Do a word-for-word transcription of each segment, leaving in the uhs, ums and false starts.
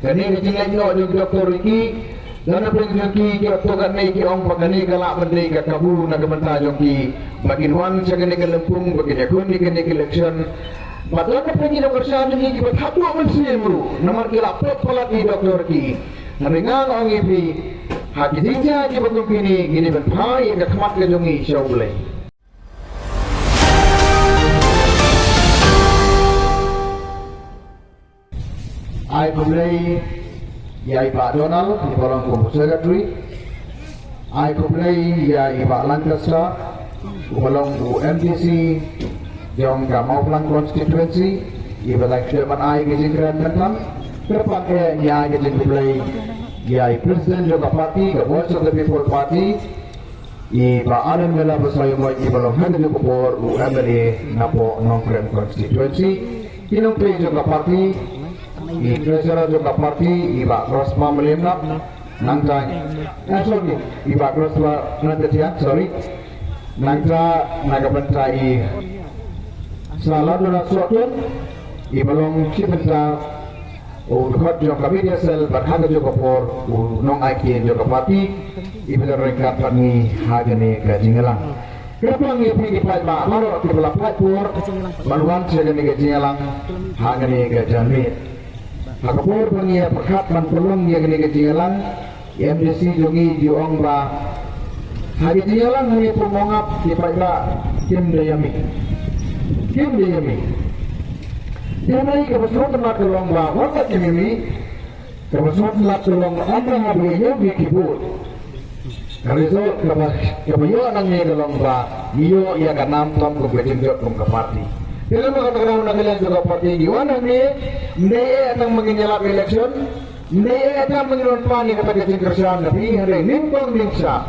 Kane ka jingleit noh jong ki doktor ïa ki, don napdeng jong ki ki ot to kane ki ong ba kane ka lah ban dei ka kabu na ka bynta jong ki ba kin wan sha kane ka lympung ba kin ïakhun ïa kane ka election. Bad don napdeng ki nongkyrshan jong ki kiba thap duh mynsiem ruh namar ki la peit palat ïa ki doktor ki. Hynrei nga ong ïa phi, ha ki jingjia kiba kum kine ngi dei ban phai ïa ka khmat ka jong ngi sha U Blei. Ai khublei ïa i Bah Donald, i ba long kum u secretary. Ai khublei ïa i Bah Lancaster, u ba long u M D C jong ka Mawphlang constituency, i ba la khlem ban ai ka jingkren mynta. Kyrpang eh ïa ka jingkhublei ïa i president jong ka party, ka Voice of the People Party, i Bah Ardent Miller Basaiawmoit, i ba long ha kajuh ka por u M L A napoh Nongkrem constituency, ki nongtrei jong ka party, i treasurer jong ka party, i Bah Crossma Mylliemnap, nangta, eh, sorry, i Bah Crossma Nangtatiang, sorry, nangta na ka bynta i Sir Laduna Sohtun, i ba long chief bynta u dkhot jong ka media cell bad ha kajuh ka por u nongai kien jong ka party, i ba la ryngkat bad ngi ha kane ka jingïalang. Kyrpang ïa phi ki paidbah baroh kiba la pait por ban wan sha kane ka jingïalang ha kane ka janmiet. Ha ka por ba ngi ïa pyrkhat ban pynlong ïa kane ka jingïalang, M D C jong ngi ju ong ba ha ka jingïalang hangne Pyrmawngap ki paidbah kim da ïa mih. Kim da ïa mih. Te hangne kaba sngewtynnat ka long ba wat la kim ïa mih, kaba sngewtynnat ka long ynda haba ïa ïoh mih ki vote, ka result kaba, kaba ïoh nangne ka long ba ngi ïoh ïa ka nam tam kum ka jingjop kum ka party. Te lem bad kata ka daw na ka liang jong ka party ngi wan hangne, ym dei eh tang ba ngin ïalap election, ym dei eh tang ba ngin wan pan ïa kata ka jingkyrshan na phi, hynrei nyngkong nyngshah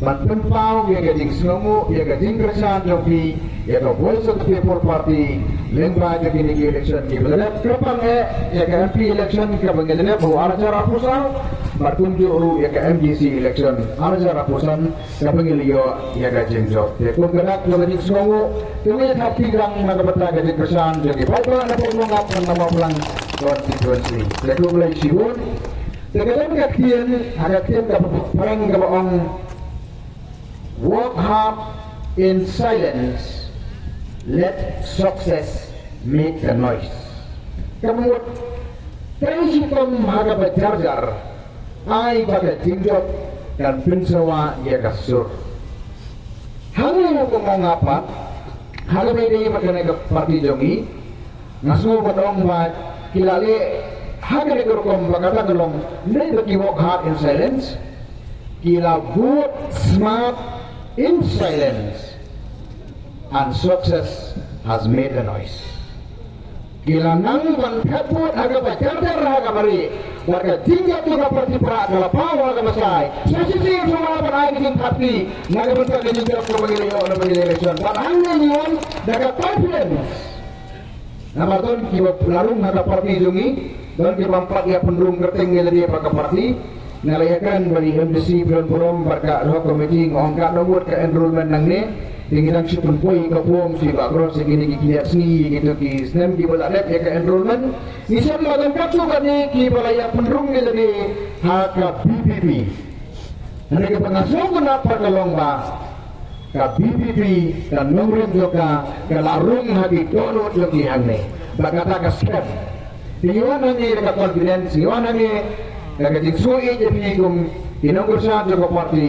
ban pynpaw ïa ka jingsngewnguh, ïa ka jingkyrshan jong phi ïa ka Voice of the People Party lyngba jong kine ki election kiba la dep. Kyrpang eh ïa ka M P election kaba ngi la dep ha u ar hajar arphew saw bad kumjuh ruh ïa ka M D C election ar hajar arphew san kaba ngi la ïoh ïa ka jingjop. Te kum ka dak jong ka jingsngewnguh, te ngi ïa thap kyrpang na ka bynta ka jingkyrshan jong ki paidbah na Pyrmawngap na Mawphlang constituency. Te khublei shibun. Te ka don ka ktien, ha ka ktien ka phareng kaba ong, "Work hard in silence, let success make the noise." Ka mut, trei shitom ha kaba jar jar, ai ba ka jingjop kan pynsawa ïa ka sur. Hangne ha Pyrmawngap pat, ha kaba ïadei bad kane ka party jong ngi, nga sngew ban ong ba ki la leh ha kane ka rukom ba kata ka long, ym dei ba ki work hard in silence, ki la vote smart in silence, and success has made the noise. Ki la nang ban phet vote ha kaba jar jar ha kaba rieh, bad ka jingjop jong ka party pat ka la paw ha kaba shai. Sa shisien shuwa ban ai ka jingthap kti na ka bynta ka jingjop kaba ngi la ïoh na ka election. Bad hangne ngi wan da ka confidence. Namar don kiba la rung ha ka party jong ngi, don kiba ym pat ïa pynrung kyrteng ïa lade bad ka party. Nga la ïakren bad i M D C Pynburom bad ka ad hoc committee, nga ong katno ngut ka enrollment nangne. Te ngi dang shu pynpoi ka form sha i Bah Cross, sha kine ki kynja sngi, kito ki snem kiba la dep ïa ka enrollment. Ngi shem ba don katto katne kiba la ïa pynrung ïa lade ha ka V P P. Hynrei kaba nga sngewtynnat pat ka long ba ka V P P, ka nongrim jong ka, ka la rung ha ki dohnud jong ki hangne. Bad kata ka skhem. Te ngi wan hangne da ka confidence, ngi wan hangne da ka jingsngewsih ïa phi kum ki nongkyrshan jong ka party.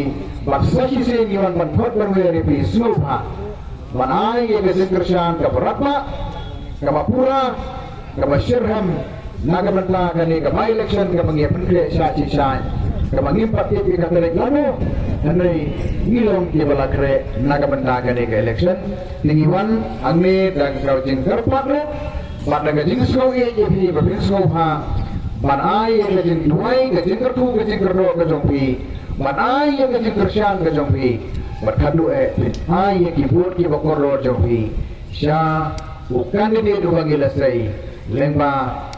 Bad sa shisien ngi wan ban khot ban wer ïa phi sngewbha ban ai ïa ka jingkyrshan kaba radbah, kaba pura, kaba shitrhem na ka bynta kane ka by-election kaba ngi ïa pynkhreh shai shai, kaba ngim pat tip ïa ka tarik lano, hynrei ngi long kiba la khreh na ka bynta kane ka election. Te ngi wan hangne da ka jingkyrpad ruh bad da ka jingsngewsih ïa phi ba phin sngewbha ban ai ïa ka jingduwai, ka jingkyrkhu, ka jingkyrdoh ka jong phi, ban ai ïa ka jingkyrshan ka jong phi, bad khatduh eh phin ai ïa ki vote kiba kordor jong phi sha u candidate uba ngi la sei lyngba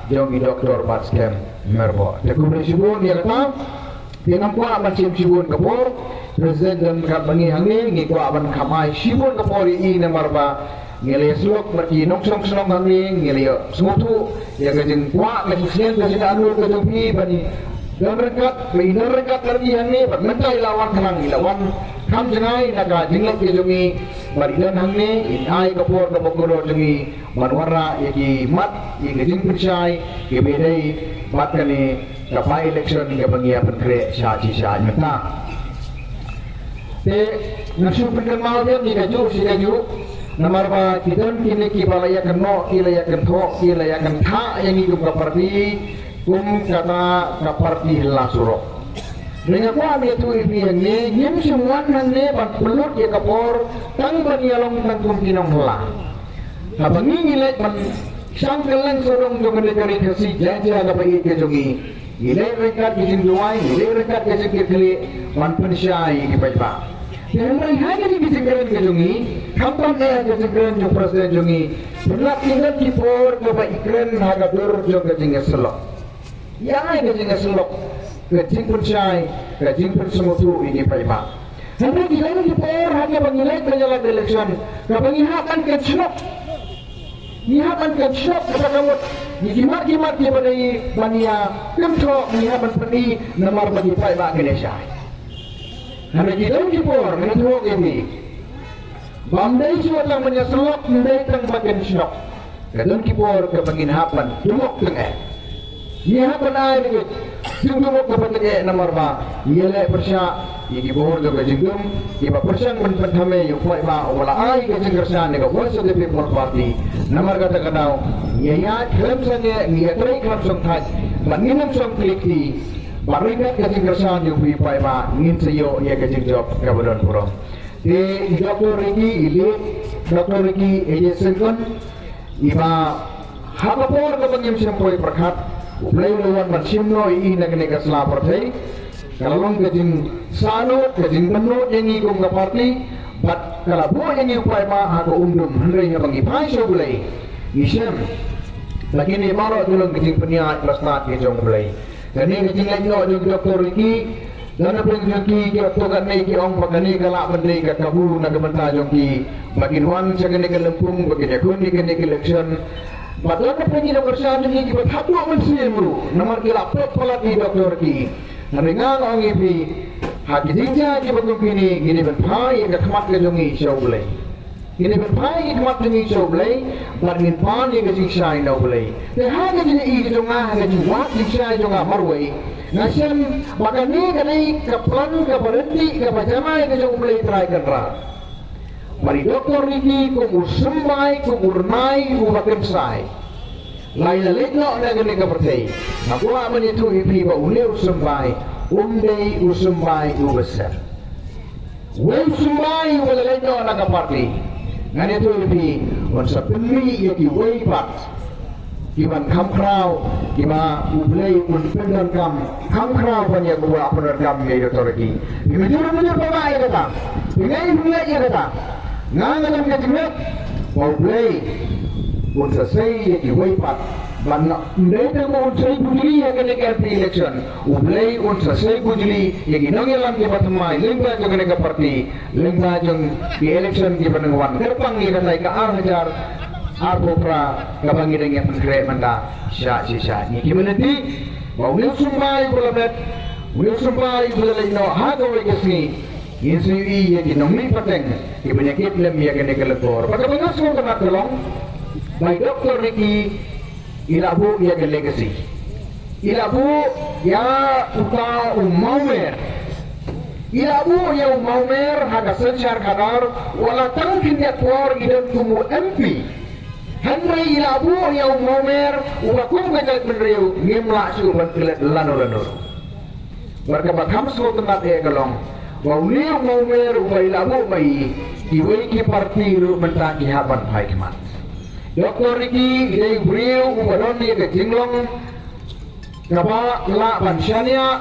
jong i Doktor Batskhem Myrboh. Te khublei shibun ïa kata. Te ngam kwah ban shim shibun ka por, President don kat ba ngi hangne, ngi kwah ban khamai shibun ka por ïa i namar ba Ngi la ïa shlok bad ki nongshong shnong hangne, ngi la ïa sngewthuh ïa ka jingkwah, ka jingsneng, ka jingangnud ka jong phi ban ïa don ryngkat, ban ïa don ryngkat bad ngi hangne, bad mynta i la wan khnang, i la wan kham jngai na ka jingleit ka jong ngi, bad i don hangne, in ai ka por kaba kordor jong ngi ban wanrah ïa ki mat, ïa ka jingpynshai kiba dei bad kane ka by-election kaba ngi ïa pynkhreh sha shi sha mynta. Te nga shu pynkynmaw ïa ngi kajuh shi kajuh, namar ba ki don kine kiba la ïa kynnoh, ki la ïa kynthoh, ki la ïa kynthah ïa ngi kum ka party, kum kata ka party hla surok. Nga kwah ban ïathuh ïa phi hangne, ngim shym wan hangne ban pynlut ïa ka por tang ban ïalong tang kum ki nonghla. Haba ngi ngi leit ban shang kylleng sawdong jong kane ka ri Khasi Jaiñtia kaba ïeit ka jong ngi, ngi leit ryngkat ka jingduwai, ngi leit ryngkat ka jingkitkhlieh ban pynshai ïa ki paidbah. Te hynrei ha kane ka jingkren ka jong ngi, khamtam eh ha ka jingkren jong President jong ngi, pynlap ki don ki por kaba i kren ha ka dur jong ka jingïasyllok. Ïa ai ka jingïasyllok, ka jingpynshai, ka jingpynsngewthuh ïa ki paidbah. Hynrei ki don ki por ha kaba ngi leit ban ïalap election, kaba ngi hap ban kynshnok. Ngi hap ban kynshnok kata ka mut ïa ki mat ki mat kiba dei ban ïa kynthoh, ngi hap ban pyni namar ba ki paidbah ki leh shai. Hynrei ki don ki por, ngi thoh ïa phi, bym dei shuh tang ban ïasyllok, ym dei tang ban kynshnok. Ka don ki por kaba ngin hap ban dumok tyngeh. Ngi hap ban ai da ka jingdumok kaba tyngeh namar ba ngi ïaleh pyrshah ïa ki bor jong ka jingdum, kiba pyrshang ban pynthame ïa u paidbah uba la ai ka jingkyrshan ïa ka Voice of the People Party. Namar kata ka daw ngi ïaid khlem sangeh, ngi ïatrei khlem shongthait, bad ngin ym shong kli kti. Bad ryngkat ka jingkyrshan jong phi paidbah ngin sa ïoh ïa ka jingjop kaba don burom. Te i Doctor Ricky, i late Doctor Ricky A J Syngkon, iba ha ka por kaba ngim shym poi pyrkhat, U Blei u la wan ban shim noh ïa i na kane ka sla pyrthei. Ka la long ka jingsahnud, ka jingpynnud ïa ngi kum ka party, bad ka la buh ïa ngi u paidbah ha ka umdum. Hynrei haba ngi phai sha U Blei, ngi shem ba kine baroh ki long ka jingpynïaid bastad ka jong U Blei. Kane ka jingleit noh jong Doctor Ricky, don napdeng jong ki, ki ong, to kane ki ong ba kane ka lah ban dei ka kabu na ka bynta jong ki ba kin wan sha kane ka lympung, ba kin ïakhun ïa kane ka election. Bad don napdeng ki nongkyrshan jong ki kiba thap duh mynsiem ruh namar ki la peit palat ïa i Doctor Ricky. Hynrei nga ong ïa phi, ha ki jingjia kiba kum kine, ngi dei ban phai ïa ka khmat ka jong ngi sha U Blei. Ngi dei ban phai ïa ka khmat jong ngi sha U Blei, bad ngin pan ïa ka jingshai na U Blei. Te ha ka jingïohi ka jong nga, ha ka jingwad jingshai jong nga marwei, nga shem ba kane ka dei ka plan kaba ryntih, kaba janai ka jong U Blei Trai Kynrad. Bad i Doctor Ricky kum u symbai, kum u rnai uba kynsai, la ïaleit noh na kane ka pyrthei. Nga kwah ban ïathuh ïa phi ba une u symbai um dei u symbai uba sem. Wei u symbai uba la leit noh na ka party, ngan ïathuh ïa phi, un sa pynmih ïa kiwei pat kiban kham khraw, kiba U Blei un pyndonkam kham khraw ban ïa kiba pyndonkam ïa i Doctor Ricky. Phi mynjur mynjur paidbah ïa kata? Phi ngeit phi ngeit ïa kata? Nga nga don ka jingngeit ba U Blei un sa sei ïa kiwei pat. Bad ym dei tang ba un sei bujli ha kane ka MP election, U Blei un sa sei bujli ïa ki nongïalam kiba thymmai lyngba jong kane ka party, lyngba jong ki election kiba nang wan, kyrpang ïa katai ka ar hajar arphew phra kaba ngi dang ïa pynkhreh mynta sha shisha. Ngi ki mynti ba une u symbai uba la met, une u symbai uba la leit noh ha kawei ka sngi, ngin sa ïohi ïa ki nongmihpateng kiban ïa kit lem ïa kane ka lyngkor. Bad kaba nga sngewtynnat ka long ba i Doctor Ricky i la buh ïa ka legacy. I la buh ïa uta u mawmer. I la buh ïa u mawmer ha ka synshar khadar, wat la tang khyndiat por i don kum u MP. Hynrei i la buh ïa u mawmer uba kum ka jaitbynriew ngim lah shuh ban klet lano lano. Bad kaba kham sngewtynnat eh ka long ba une u mawmer uba i la buh ma i, kiwei ki party ruh mynta ki hap ban phai khmat. Doctor Ricky i dei u briew uba don ïa ka jinglong kaba lah ban shaniah,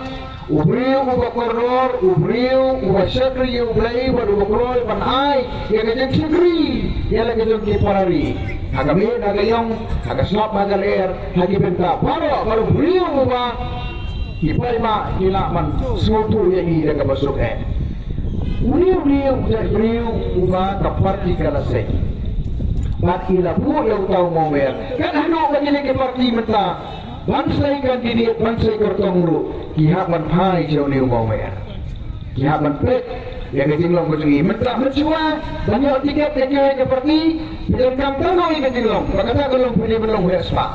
u briew uba kordor, u briew uba shakri ïa U Blei bad uba kloi ban ai ïa ka jingshakri ïa la ka jong ki para ri, ha ka miet ha ka ïong, ha ka slap ha ka lyer, ha ki bynta baroh, bad u briew uba ki paidbah ki lah ban sngewthuh ïa i da kaba suk eh. Une u briew, u briew uba ka party ka la sei. Bad i la buh ïa uta u Mawmer. Kat haduh ba kine ki parti mynta ban sei candidate, ban sei kyrtong ruh, ki hap ban phai sha une u Mawmer. Ki hap ban peit ïa ka jinglong ka jong i. Mynta mynshuwa ban ïoh tiket ïa kiwei ki parti, phi donkam tang ïa ka jinglong. Ba kata ka long phi dei ban long u heh spah.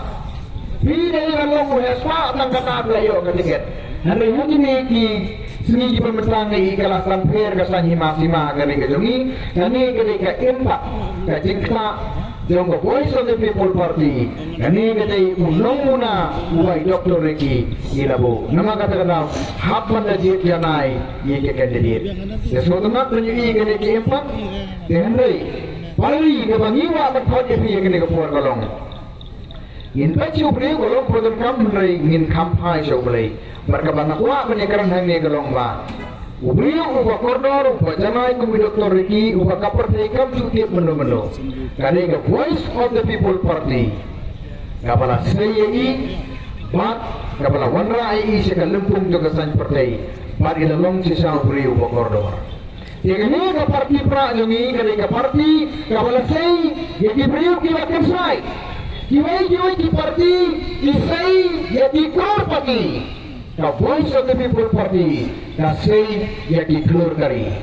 Phi dei ban long u heh spah tang kata phi la ïoh ka tiket. Hynrei ha kine ki sngi kiba mynta nga i ka la san pher ka san hima sima ka ri ka jong i. Kane ka dei ka impact, ka jingktah jong ka Voice of the People Party. Kane ka dei u nongmuna uba i Doctor Ricky i la buh. Namar kata ka daw hap ban da jied janai ïa ka candidate. Te sngewtynnat ban ïohi kane ka impact. Te hynrei pali kaba ngi kwah ban khot ïa phi ïa kane ka por ka long, ngin peit sha u briew ka long pyrthei kam, hynrei ngin kham phai sha U Blei. Bad kaba nga kwah ban ïakren hangne ka long ba u briew uba kordor, uba janai kum u Doctor Ricky, uba ka pyrthei kam ju tip mynno mynno. Ka dei ka Voice of the People Party kaba la sei ïa i, bad kaba la wanrah ïa i sha ka lympung jong ka saiñ pyrthei. Bad i la long shisha u briew uba kordor. Te kane ka parti prah jong ngi ka dei ka parti kaba la sei ïa ki briew kiba kynsai. Kiwei kiwei ki parti ki sei ïa ki crorepati. Ka Voice of the People Party ka sei ïa ki klur kari.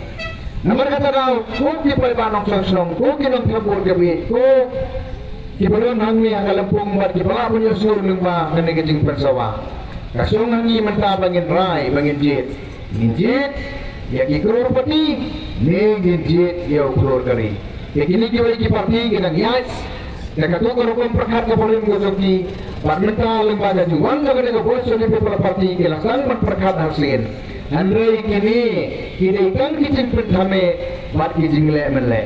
Namar kata daw, ko ki paidbah nongshong shnong, ko ki nongthombor ka miet, ko kiba don hangne ha ka lympung bad kiba lah ban ïohsngew lyngba kane ka jingpynsawa. Ka shong ha ngi mynta ba ngin rai, ba ngin jied. Ngin jied ïa ki crorepati ne ngin jied ïa u klur kari. Te kine kiwei ki parti ki dang ïaid da kato ka rukom pyrkhat kaba rim ka jong ki. Bad mynta lyngba ka jingwan jong kane ka Voice of the People Party ki la sdang ban pyrkhat ha sien. Hynrei kine ki dei tang ki jingpynthame bad ki jingleh mynleh.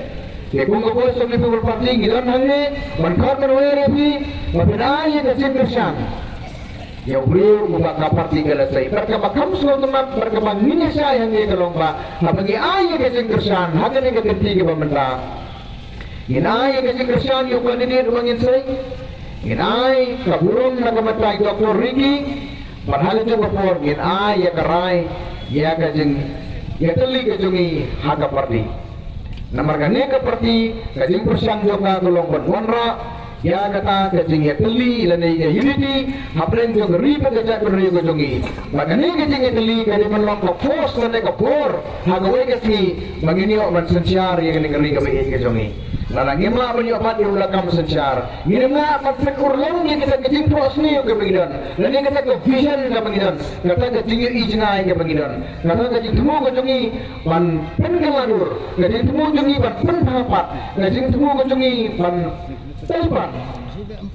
Te kum ka Voice of the People Party ngi don hangne ban khot ban wer ïa phi ba phin ai ïa ka jingkyrshan ïa u briew uba ka parti ka la sei. Bad kaba kham sngewtynnat bad kaba ngin ïa shai hangne ka long ba haba ngi ai ïa ka jingkyrshan ha kane ka kynti kaba mynta, ngin ai ïa ka jingkyrshan ïa u candidate uba ngin sei. Ngin ai ka burom na ka bynta i Doctor Ricky. Bad ha kane ka por ngin ai ïa ka rai, ïa ka jing, ïa ka jingïatylli ka jong ngi ha ka parti. Namar kane ka parti ka jingpyrshang jong ka ka long ban wanrah ïa kata ka jingïatylli lane ka unity hapdeng jong ka ri bad ka jaitbynriew ka jong ngi. Bad kane ka jingïatylli ka dei ban long ka force lane ka bor ha kawei ka sngi ba ngin ïoh ban synshar ïa kane ka ri kaba ïeit ka jong ngi. Lada ngim lah ban ïoh bat ïa u lakam synshar, ngim lah ban pynurlong ïa kata ka jingphohsniew kaba ngi don, lane kata ka vision kaba ngi don, kata ka jingïohi jngai kaba ngi don, kata ka jingthmu ka jong ngi ban pynkylla dur, ka jingthmu jong ngi ban pynbha pat, ka jingthmu ka jong ngi ban tei pat,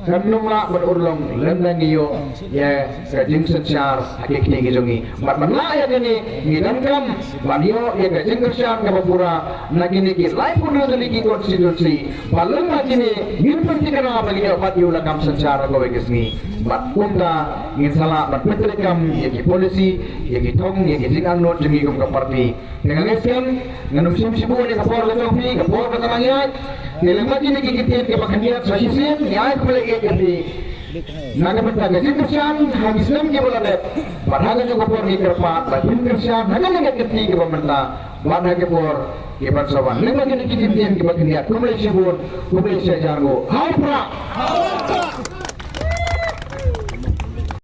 kan ym lah ban urlong lymda ngi ïoh ïa ka jingsynshar ha ki kti ki jong ngi. Bad ban lah ïa kane ngi donkam ban ïoh ïa ka jingkyrshan kaba pura na kine ki laiphew hynriew tylli ki constituency. Bad lem bad kine ngin pynthikna ba ngin ïoh bat ïa u lakam synshar ha kawei ka sngi. Bad kumta ngin sa lah ban pyntreikam ïa ki policy, ïa ki thong, ïa ki jingangnud jong ngi kum ka party. Te nga ngeit skhem ngan ym shim shibun ïa ka por ka jong phi, ka por ka dang ïaid. Te lem bad kine ki kyntien kiba khyndiat sa shisien ngi ai khublei ïa phi na ka bynta ka jingkyrshan ha ki snem kiba la dep. Bad ha kajuh ka por ngi kyrpad ba phin kyrshan ha kane ka kynti kaba mynta bad ha ki por kiban sa wan. Lem bad kine ki kyntien kiba khyndiat, khublei shibun, khublei shihajar nguh. Ha u Prah!